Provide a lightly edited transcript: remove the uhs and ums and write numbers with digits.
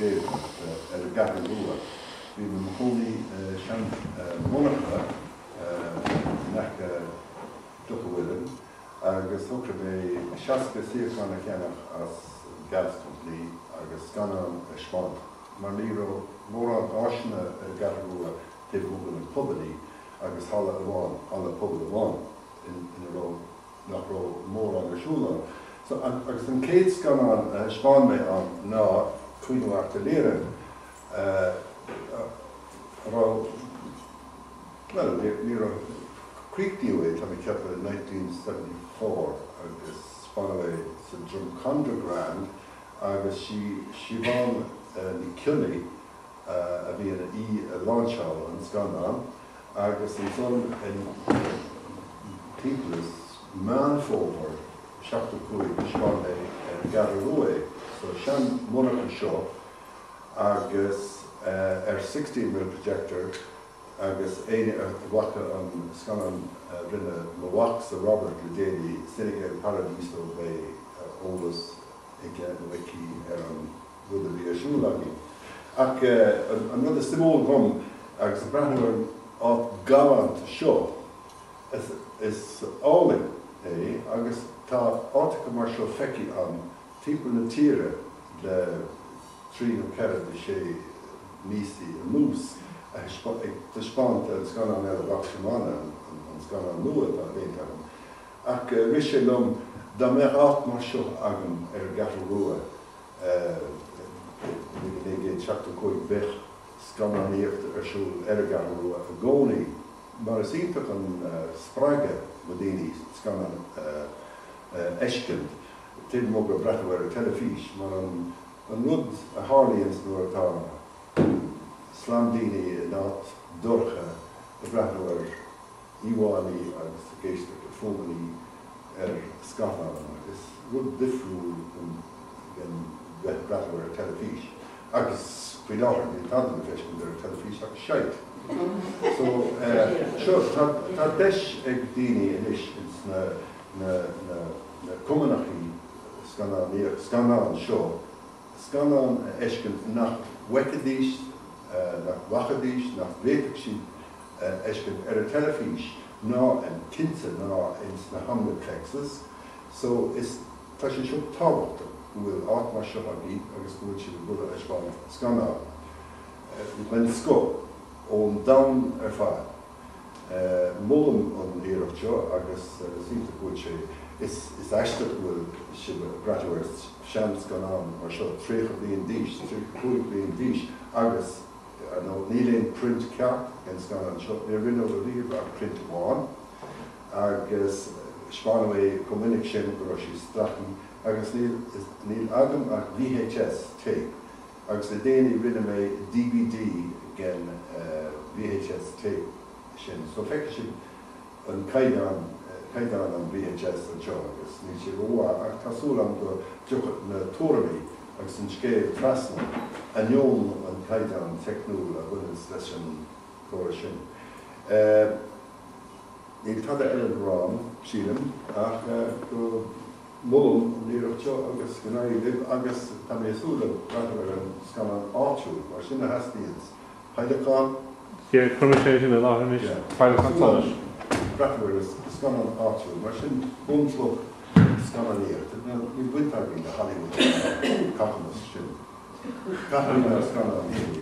Gaeltachta ar an gCeathrú Rua. Bhí mé i mo chónaí i sean-mhonarcha in aice Dumhcha Mhuilinn agus shocraigh mé 60 suíochán a cheannach as an Gas Company agus scannán a thaispeáint mar ní raibh mórán áiseanna ar an gCeathrú Rua taobh amuigh de na pubannaí agus halla amháin, halla pobail amháin ina raibh nach raibh mórán ar siúl ann. So, agus an chéad scannán a thaispeáin mé ann ná Caoineadh Airt Oilíre, a raibh, bhuel, ní raibh, críochnaíodh é, tá mé ag ceapadh, i 1974 agus 'speánadh é sa Drumcondra Grand agus sí Siobhán Nic Cionnaith a bhí ina aoi a láinseáil an scannán agus ansan in timpeall is Meán Fómhair 75 thaispeáin mé ar an gCeathrú Rua é sa sean-mhonarcha seo agus ar 16 mil projector agus éinne a bhfaca an scannán a rinne mo mhacsa Robert le déanaí, Cine Gael Paradiso beidh eolas aige nó aici ar an rud a bhí ar siúl againn. Ach an rud is suimiúil dhom agus ag breathnú ar an áit galánta seo, is álainn é agus tá áiteacha mar seo feicthe a'm timpeall na tíre le trí nó ceithre nó sé míosaí anuas ag taispeáint an scannán eile Mhac Tiomána, an scannán nua atá déanta agam. Ach rith sé liom, dá mbeadh áit mar seo agam ar an gCeathrú Rua i 1975 bheadh scannánaíocht ar siúl ar an gCeathrú Rua i gcónaí mar is iontach an spreagadh do daoine scannán a fheiscint taobh amuigh de breathnú ar an teilifís mar an rud a tharlaíonns nuair atá slám daoine in áit dorcha ag breathnú ar íomhánna agus ag éisteacht le fuaimeanna ar scáileán is rud difriúil den bheith ag breathnú ar an teilifís. Agus faoi láthair níl tada le feiscint ar an teilifís ach shite. So seo, tá tá deis ag daoine anois ins na na na na cumannachaí scannánaíocht, scannán seo, scannán a fheiscint nach bhfeicfidís, nach bhfacaidís, nach bhféadfadh siad a fheiscint ar an teilifís ná cinnte ná ins na hOmniplexes so is tá sé seo tábhachtach go bhfuil áit mar seo agaibh agus go bhfuil sibh ag dul a thaispeáint scannán den scoth ón domhan ar fad. Molaim an iarracht seo agus is iontach go bhfuil sé is is aisteach go bhfuil sibh ag breathnú ar seanscannán mar seo 30 bliain d'aois, 35 bliain d'aois agus Ar ndóigh, níl aon print ceart den scannán seo, níor rinneadh riamh ach print amháin, agus 'speánadh é chomh minic sin go raibh sé stractha, agus níl, níl agam ach VHS tape, agus le déanaí rinne mé DVD den VHS tape sin, so feicfidh sibh an caighdeán, caighdeán an VHS anseo agus níl sé rómhaith ach tá súil agam go dtiocfaidh na tuairimí agus an scéal trasna ainneoin an caighdeán teicniúil a bhaineanns leis an gcóras sin. Níl tada eile le rá agam, sílim, ach go molaim an iarracht seo agus go n-éirí libh agus tá mé ag súil le breathnú ar an scannán áitiúil mar sin a theastaíonns Féileacán. Yeah, cuirfidh mé sin i láthair anois. Féileacán solais. Breathnú ar scannán áitiúil, mar sin bunchloch scannánaíocht. Níl baint againn le Hollywood ná cacamas sin. Caithfimid ár scannáin féin.